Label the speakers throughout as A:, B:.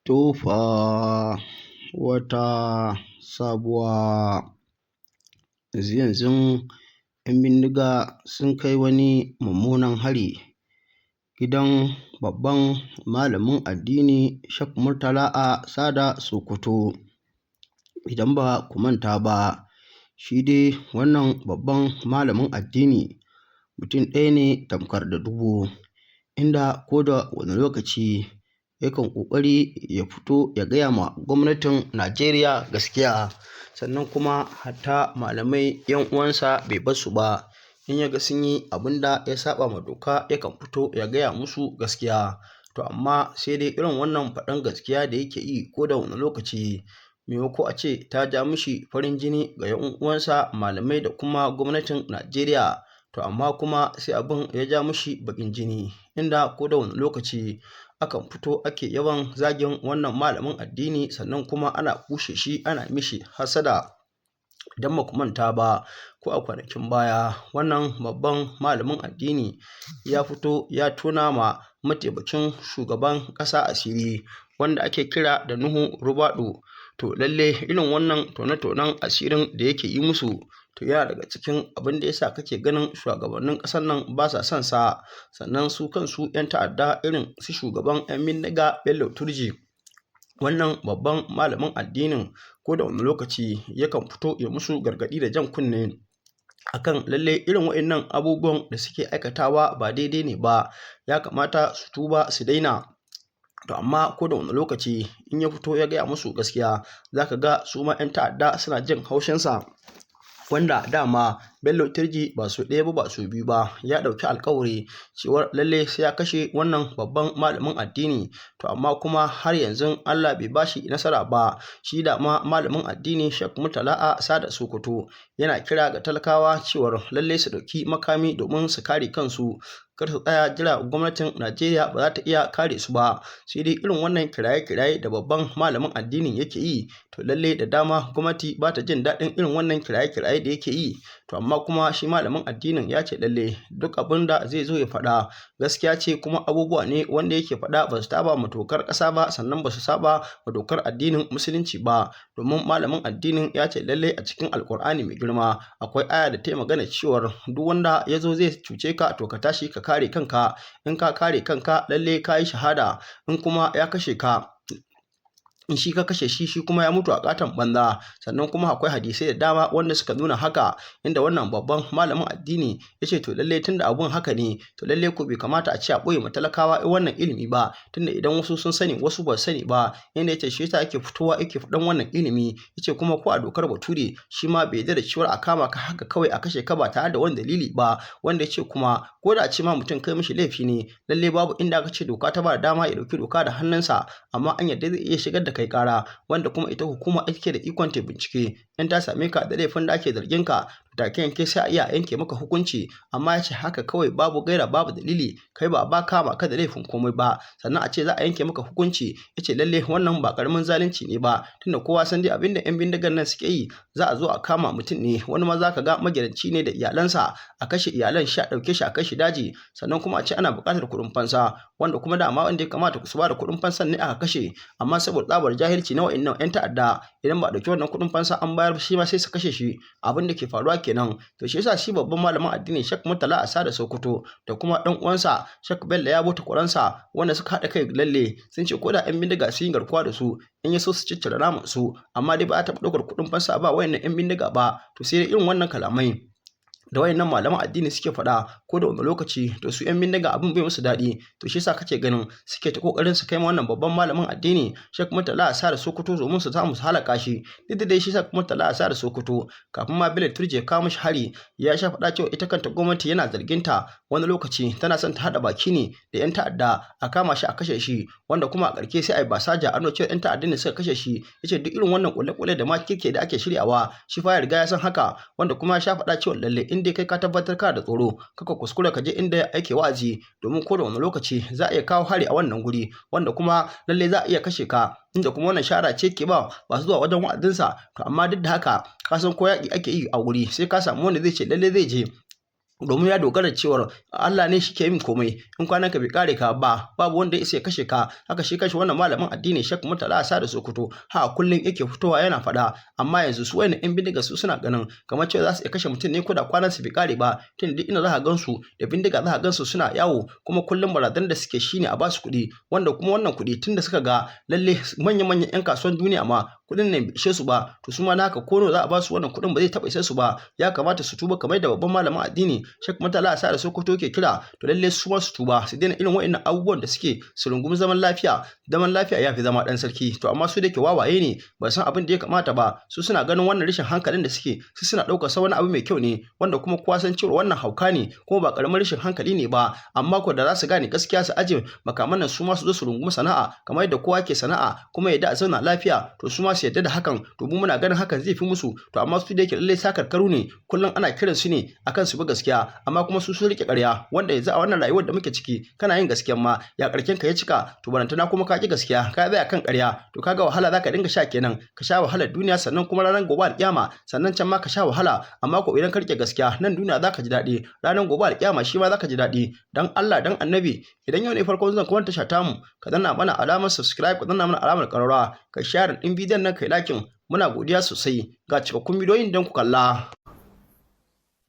A: To fa wata sabuwa. Yanzu-yanzun 'yan bindiga sun kai wani mummunan hari gidan babban malamin addini Sheikh Murtala a Sada Sokoto. Idan ba ku manta ba, shi dai wannan babban malamin addini mutum ɗaya ne tamkar da dubu, inda ko da wane lokaci yakan ƙoƙari ya fito ya gaya ma gwamnatin Najeriya gaskiya, sannan kuma hatta malamai 'yan uwansa bai bar su ba. In ya ga sun yi abin da ya saɓa ma doka, yakan fito ya gaya musu gaskiya. To amma sai dai irin wannan faɗan gaskiya da yake yi ko da wane lokaci, maimako a ce ta ja mishi farin jini ga 'yan uwansa malamai da kuma gwamnatin Najeriya, to amma kuma sai abin ya ja mishi baƙin jini, inda ko da wane lokaci akan fito ake yawan zagin wannan malamin addini, sannan kuma ana kushe shi, ana mishi hassada. Idan ba ku manta ba, ko a kwanakin baya wannan babban malamin addini ya fito ya tona ma mataimakin shugaban ƙasa asiri, wanda ake kira da Nuhu Ribadu. To lalle irin wannan tone-tonen asirin da yake yi musu, to yana daga cikin abin da yasa kake ganin shugabannin ƙasar nan ba sa son sa. Sannan su kansu 'yan ta'adda irin su shugaban 'yan bindiga Bello Turji, wannan babban malamin addinin ko da wani lokaci yakan fito ya musu gargaɗi da jan kunne akan lalle irin waɗannan abubuwan da suke aikatawa ba daidai ne ba, ya kamata su tuba su daina. To amma ko da wani lokaci in ya fito ya gaya musu gaskiya, zaka ga su ma 'yan ta'adda suna jin haushinsa. Wanda dama Bello Turji ba su ɗaya ba ba su biyu ba ya ɗauki alkawari cewar lalle sai ya kashe wannan babban malamin addini. To amma kuma har yanzu Allah bai bashi nasara ba. Shi da ma malamin addini Sheikh Murtala a Sada Sokoto yana kira ga talakawa cewar lalle su ɗauki makami domin su kare kansu, kar su tsaya jira gwamnatin Najeriya ba za ta iya kare su ba. Sai dai irin wannan kiraye-kiraye da babban malamin addinin yake yi, to lalle da dama gwamnati ba ta jin daɗin irin wannan kiraye-kiraye da yake yi. To amma kuma shi malamin addinin ya ce lalle duk abin da zai zo ya faɗa gaskiya ce, kuma abubuwa ne wanda yake faɗa ba su saba ma dokar ƙasa ba, sannan ba su saba ma dokar addinin musulunci ba. Domin malamin addinin ya ce lalle a cikin Alƙur'ani mai girma akwai aya da ta yi magana cewar duk wanda ya zo zai cuce ka, to ka tashi ka kare kanka. In ka kare kanka, lalle ka yi shahada. In kuma ya kashe ka, in shi ka kashe shi, shi kuma ya mutu a katon banza. Sannan kuma akwai hadisai da dama wanda suka nuna haka, inda wannan babban malamin addini ya ce to lalle tunda abun haka ne, to lalle ko bai kamata a ce a ɓoye ma talakawa wannan ilimi ba, tunda idan wasu sun sani, wasu ba sani ba. Inda ya ce shi yasa yake fitowa yake faɗan wannan ilimi. Ya ce kuma ko a dokar bature shi ma bai yarda da cewar a kama ka haka kawai a kashe ka ba tare da wani dalili ba. Wanda ya ce kuma ko da a ce ma mutum kai mishi laifi ne, lalle babu inda aka ce doka ta ba da dama ya ɗauki doka da hannunsa, amma an yarda zai iya shigar da kai ƙara, wanda kuma ita hukuma ake da ikon ta bincike. In ta same ka da laifin da ake zargin ka, take yanke sai a iya yanke maka hukunci. Amma ya ce haka kawai babu gaira babu dalili, kai ba ba kama ka da laifin komai ba, sannan a ce za a yanke maka hukunci, ya ce lalle wannan ba karamin zalunci ne ba. Tunda kowa san dai abinda 'yan bindigar nan suke yi, za a zo a kama mutum ne, wani ma za ka ga magidanci ne da iyalansa, a kashe iyalan shi, a ɗauke shi a kai shi daji, sannan kuma a ce ana buƙatar kuɗin fansa, wanda kuma dama wanda ya kamata su ba da kuɗin fansan ne aka kashe. Amma saboda tsabar jahilci na wa'innan 'yan ta'adda, idan ba a ɗauki wannan kuɗin fansa an bayar, shi ma sai su kashe shi. Abin da ke faruwa kenan. To shi yasa shi babban malamin addini Sheikh Murtala Asada Sokoto da kuma ɗan uwansa Sheikh Bello Yabo takwaransa, wanda suka haɗa kai, lalle sun ce ko da 'yan bindiga sun yi garkuwa da su, in ya so su ciccire naman su, amma dai ba a taɓa ɗaukar kuɗin fansa ba wayannan 'yan bindiga ba. To sai dai irin wannan kalamai da wayannan malaman addini suke faɗa ko da wani lokaci, to su 'yan bindiga abin bai musu daɗi. To shi yasa kake ganin suke ta kokarin su kai ma wannan babban malamin addini Sheikh Murtala Asada Sokoto domin su samu su halaka shi. Duk da dai shi Sheikh Murtala Asada Sokoto, kafin ma Bello Turji ya kawo mishi hari, ya sha faɗa cewa ita kanta gwamnati yana zargin ta wani lokaci tana son ta haɗa baki ne da 'yan ta'adda a kama shi a kashe shi, wanda kuma a ƙarshe sai a yi basaja a nuna cewa 'yan ta'adda ne suka kashe shi. Yace duk irin wannan ƙulle-ƙulle da ma kirke da ake shiryawa, shi fa ya riga ya san haka. Wanda kuma ya sha faɗa cewa lalle in dai kai ka tabbatar kana da tsoro, kaka kuskura ka je inda ake wa'azi, domin ko da wani lokaci za a iya kawo hari a wannan guri, wanda kuma lalle za a iya kashe ka. Inda kuma wannan shara ce ke ba masu zuwa wajen wa'azinsa. To amma duk da haka, ka san ko yaƙi ake yi a wuri, sai ka samu wanda zai ce lalle zai je. Domin ya dogara cewar Allah ne shi ke yin komai, in kwanan ka bai kare ka ba, babu wanda ya isa ya kashe ka. Haka shi kashe wannan malamin addini Sheikh Murtala Sada Sokoto, ha kullum yake fitowa yana faɗa. Amma yanzu su wayannan 'yan bindiga su suna ganin kamar cewa za su iya kashe mutum ne ko da kwanan su bai kare ba, tun duk inda za ka gansu da bindiga, za ka gansu suna yawo. Kuma kullum barazanar da suke shine a basu kuɗi, wanda kuma wannan kuɗi, tunda suka ga lalle manya-manyan 'yan kasuwan duniya ma kuɗin nan bai ishe su ba, to su ma na haka ko za a basu wannan kuɗin ba zai taɓa ishe su ba. Ya kamata su tuba, kamar da babban malamin addini Sheikh Murtala Sada Sokoto ke kira. To lalle su ma su tuba, su daina irin wa'annan abubuwan da suke, su rungumi zaman lafiya. Zaman lafiya ya fi zama ɗan sarki. To amma su da ke wawaye ne, ba san abin da ya kamata ba. Su suna ganin wannan rashin hankalin da suke, su suna ɗaukar sa wani abu mai kyau ne, wanda kuma kowa san cewa wannan hauka ne, kuma ba ƙaramin rashin hankali ne ba. Amma ko da za su gane gaskiya, su aje makaman nan, su ma su zo su rungumi sana'a kamar yadda kowa ke sana'a, kuma yadda a zauna lafiya, to su ma su yadda da hakan. To mu muna ganin hakan zai fi musu. To amma su da yake lallai sakarkaru ne, kullum ana kiran su ne akan su bi gaskiya, amma kuma su sun rike ƙarya, wanda yanzu a wannan rayuwar da muke ciki, kana yin gaskiyan ma ya karken ka ya cika? To barantana kuma ka ki gaskiya, ka tsaya kan ƙarya, to kaga wahala zaka dinga sha kenan. Ka sha wahalar duniya, sannan kuma ranar gobe alƙiyama, sannan can ma ka sha wahala. Amma ko idan ka rike gaskiya, nan duniya zaka ji daɗi, ranar gobe alƙiyama shi ma zaka ji daɗi. Dan Allah dan Annabi, idan yau ne farkon zuwan kuma tasha tamu, ka danna mana alamar subscribe, ka danna mana alamar ƙararrawa, ka share ɗin bidiyon nan, kai liking. Muna godiya sosai. Ga cikakkun bidiyoyin don ku kalla.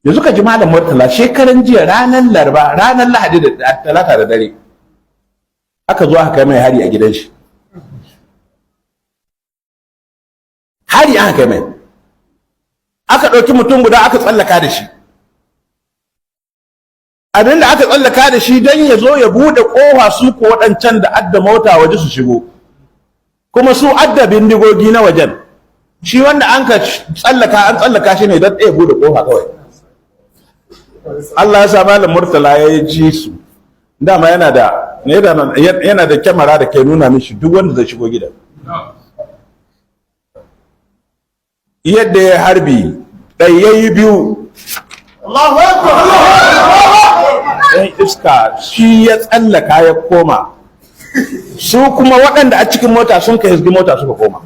B: Yanzu ka ji Malam Murtala, shekaran jiya, ranar Laraba, ranar Lahadi da Talata da dare aka zo aka kai mai hari a gidan shi. Hari aka kai mai, aka ɗauki mutum guda aka tsallaka da shi. Abinda aka tsallaka da shi don ya zo ya buɗe ƙofa, su ko waɗancan da adda mota waje su shigo, kuma su adda bindigogi na wajen. Shi wanda an ka tsallaka, an tsallaka shi ne don ɗaya buɗe ƙofa kawai. Allah ya sa Malam Murtala ya ji su. Dama yana da kyamara da ke nuna mishi duk wanda zai shigo gidan. Yadda ya harbi ɗaya, biyu, ɗan iska shi ya tsallaka ya koma. Su kuma waɗanda a cikin mota sun ka hizgi mota suka koma.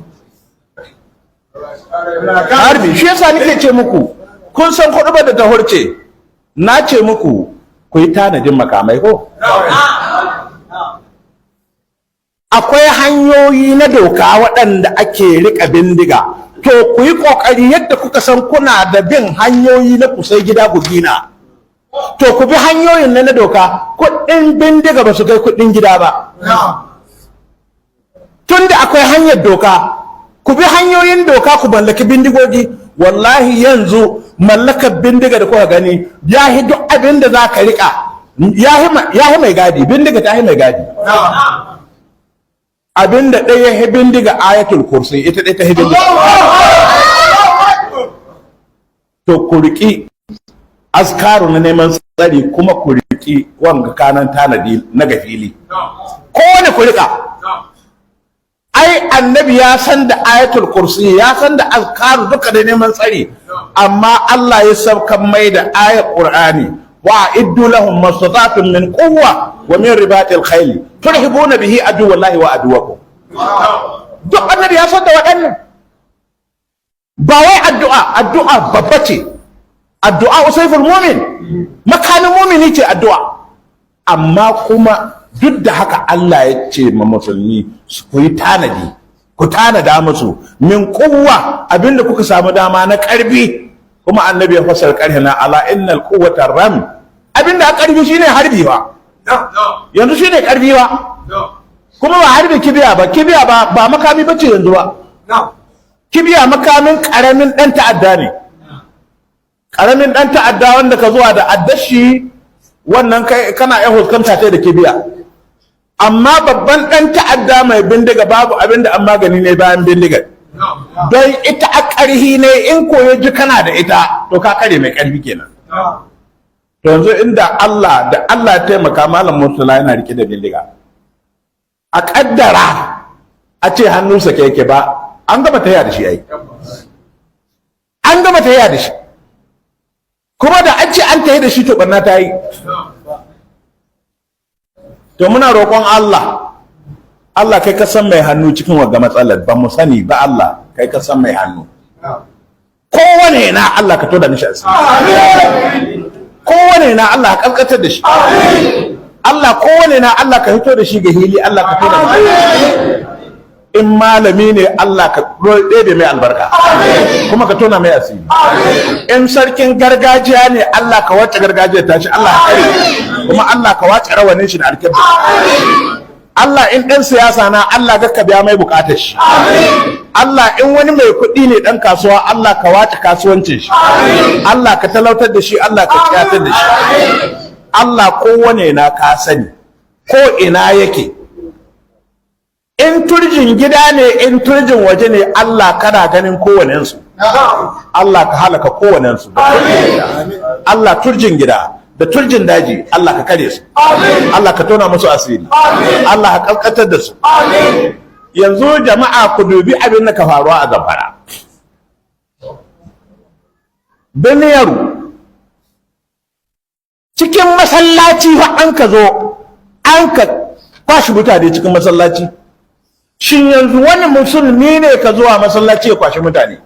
B: Harbi shi yasa nake ce muku, kun san kuɗubar da ta hurce, na ce muku ku yi tanadin makamai ko? Akwai hanyoyi na doka waɗanda ake riƙa bindiga. To ku yi ƙoƙari, yadda kuka san kuna da bin hanyoyi na ku sai gida ku gina, to ku bi hanyoyin na doka. Kuɗin bindiga ba su kai kuɗin gida ba. Tunda akwai hanyar doka, ku bi hanyoyin doka ku mallaki bindigogi. Wallahi yanzu mallakar bindiga da kuka gani ya yi duk abin da za ka riƙa, ya mai gadi. Bindiga ta yi mai gadi. Abin da ɗaya ya bindiga, Ayatul Kursi, ita ɗaya ta yi bindiga. To ku riƙi azkaru na neman tsari, kuma ku riƙi wanga kanan tanadi na gafili, kowane ku riƙa. Ai Annabi ya san da Ayatul Kursi, ya san da azkaru duka da neman tsari, amma Allah ya saukan mai da ayat Qur'ani: wa iddu lahum mastata'tum min quwwa wa min ribatil khayl turhibuna bihi aduwallahi wa aduwakum. Duk Annabi ya san da waɗannan. Ba wai addu'a, addu'a babba ce. Addu'a usayful mu'min, makamin mu'mini ce addu'a. Amma kuma duk da haka Allah ya ce ma musulmi su ku yi tanadi, ku tanada musu min quwwa, abinda kuka samu dama na karfi. Kuma Annabi ya fasar karhi na ala innal quwwata ram. Abinda a karfi shine harbi ba, yanzu shine karfi ba, kuma ba harbi kibiya ba. Kibiya ba makami bace yanzu ba. Kibiya makamin karamin dan ta'adda ne, karamin dan ta'adda wanda ka zuwa da addashi, wannan kai kana iya huskanta ta da kibiya. Amma babban dan ta'adda mai bindiga, babu abin da an magani ne bayan bindigar, don ita a ƙarhi ne. In ko ya ji kana da ita, to ka kare mai ƙarfi kenan. To yanzu inda Allah da Allah ya taimaka Malam Murtala yana rike da bindiga, a kaddara a ce hannunsa ke yake ba, an gama tahiya da shi. Ai an gama tahiya da shi. Kuma da an ce an tahi da shi, to barna ta yi. To muna roƙon Allah. Allah, kai ka san mai hannu cikin wagga matsalar, ba mu sani ba. Allah, kai ka san mai hannu. Kowane na Allah, ka toda mishi asiri. Kowane na, Allah ka kaskantar da shi. Allah, kowane na, Allah ka hito da shi ga hili, Allah ka tona mai. In malami ne, Allah ka ɗebe mai albarka kuma ka tona mai asiri. In sarkin gargajiya ne, Allah ka wace gargajiya ta shi, Allah ka kare, kuma Allah ka wace rawanin shi da alkyabba. Allah, in ɗan siyasa na, Allah ga ka biya mai bukatar shi. Allah, in wani mai kuɗi ne, ɗan kasuwa, Allah ka wace kasuwancin shi, Allah ka talautar da shi, Allah ka ciyatar da shi. Allah, kowane na ka sani ko ina yake, in turjin gida ne, in turjin waje ne, Allah kana ganin kowanensu, Allah ka halaka kowanensu. Allah, turjin gida da turjin daji, Allah ka kare su, Allah ka tona musu asiri, Allah ka kaskantar da su. Yanzu jama'a, ku dubi abin da ka faruwa a Zamfara, Birnin Yaro, cikin masallaci fa an ka zo an ka kwashi mutane cikin masallaci. Shin yanzu wani musulmi ne ka zuwa masallaci ya kwashi mutane?